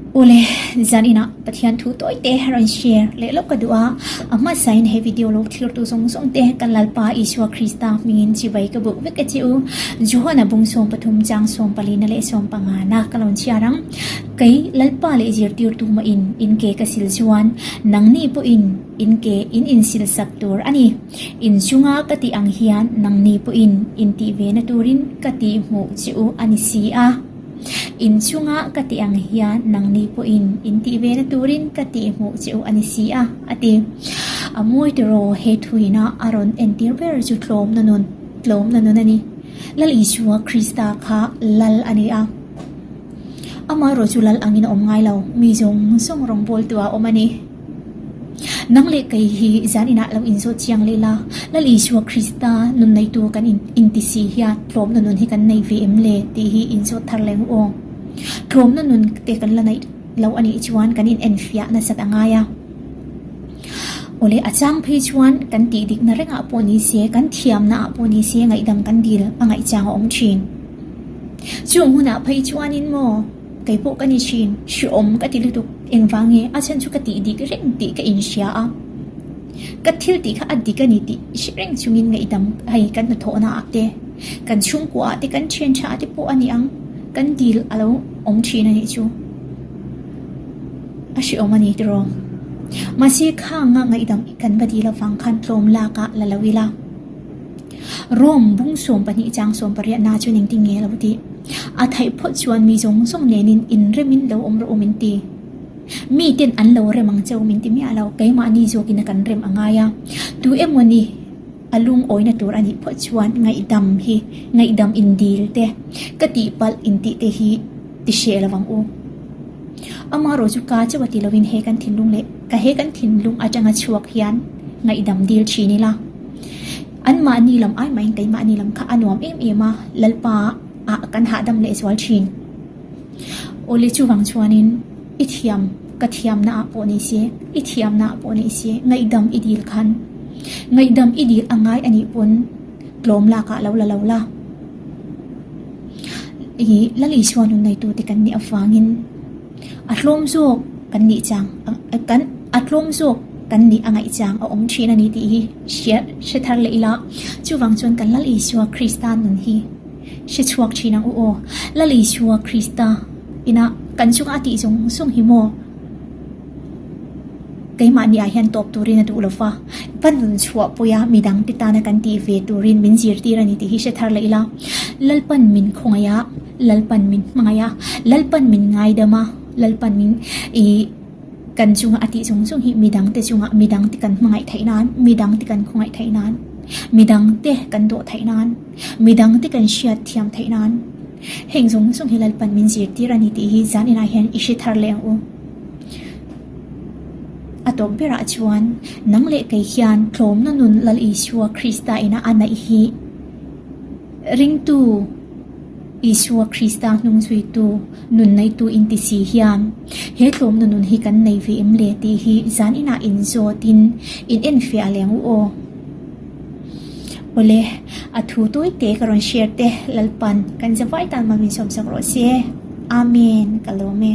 Awle, zan inah Pathian thu tawi te rawn share leh lawk ka duh a, a hmasain he video lo thlir tu zawng zawng te kan Lalpa Isua Krista hmingin chibai ka buk vek a che u. Johana bung 13 chang 14 na leh 15 na ka lawn chhiar ang. Kei Lalpa leh zirtirtu mah in in ke ka sil chuan nangni pawhin in ke in insil sak tur a ni. In chunga ka tih ang hian nangni pawhin in tih ve na turin ka tih hmuh che u a ni si a. In chunga ka tih ang hian nangni pawhin in tih ve na turin ka tih hmuh che u a ni si a, a ti. A mawi tiraw he thuina a rawn entir ber chu tlawmna nun, tlawmna nun a ni. Lal Isua Krista kha Lal a ni a. Amaherawh chu Lal angin a awm ngai lo, mi zawng zawng rawngbawltu ah a awm a ni. Nang leh kei hi zan inah lo inzawt chiang leh la, Lal Isua Krista nun neitu kan inti si hian tlawmna nun hi kan nei ve em le tih hi inzawt thar leng aw. Tlawmna nun te kan la neih lo a nih chuan kan inenfiah nasat a ngai a. Awle a chang phei chuan kan tih dikna rengah pawh ni se, kan thiamna ah pawh ni se ngaihdam kan dil a ngaihchang a awm thin. Chung hunah phei chuanin maw? Kei pawh ka ni thin, hreawm ka ti lutuk. Engvang nge a chhan chu ka tih dik reng tih ka inhria a. Ka thil tih kha a dik a ni tih hre reng chungin ngaihdam hei kan hnathawhna ah te, kan chhungkua ah te, kan thian tha ah te pawh a ni ang, kan dil a lo awm thin a nih chu. A hreawm a ni tiraw? Mahse khanga ngaihdam kan va dil avang khan tlawm lak ah la lo ila. Rome bung 12 chang 18 na chuan engtin nge lo tih? A theih phawt chuan mi zawng zawng nenin inremin lo awm rawh u min ti. Mi ten an lo rem ang cheu min ti miah lo, keimahni zawkin a kan rem a ngai a. Tu emaw ni a lungawina tur a nih phawt chuan ngaihdam hi, ngaihdam indil te, ka tihpalh intih te hi ti hreh lo ang u. Amaherawh chu ka chauh a ti lovin he kan thinlung leh ka he kan thinlung atanga chhuak hian ngaihdam dil thin ila. An mahni lam ai mahin keimahni lam kha a nuam em em a, Lalpa ah kan hahdam leh zual thin. Awle chuvang chuanin i thiam ka thiamna ah pawh ni se, i thiamna ah pawh ni se ngaihdam i dil khan ngaihdam i dil a ngai anih pawn tlawm lak ah lo la lo la. I Lal Isua nun neitute kan nih avangin a tlawm zawk kan nih chang kan a tlawm zawk kan nih a ngaih chang a awm thin a ni tih hi hria hre thar leh ila. Chuvang chuan kan Lal Isua Krista nun hi hre chhuak thin ang u aw. Lal Isua Krista ina kan chunga a tih zawng zawng hi maw? Keimahni ah hian tawp turin a duh lo va, va nun chhuah pawih a midang te tana kan tih ve turin min zirtir a ni tih hi hre thar leh ila. Lalpan min khawngaih a, Lalpan min hmangaih a, Lalpan min ngaidam a, Lalpan min ih kan chunga a tih zawng zawng hi midang te chunga midang te kan hmangaih theih nan, midang te kan khawngaih theih nan, midang te kan dawh theih nan, midang te kan hriat thiam theih nan heng zawng zawng hi Lalpan min zirtir a ni tih hi zan inah hian i hre thar leh ang u. A tawp berah chuan nang leh kei hian tlawmna nun Lal Isua Krista ina a naih hi ringtu Isua Krista hnungzuitu nun neitu inti si hian he tlawmna nun hi kan nei ve em le tih hi zan inah inzawtin in enfiah leng u aw. Awle, a thu tawi te ka rawn share te Lalpan kan zavai tan mal min sawmsak rawh se. Amen ka lawm e.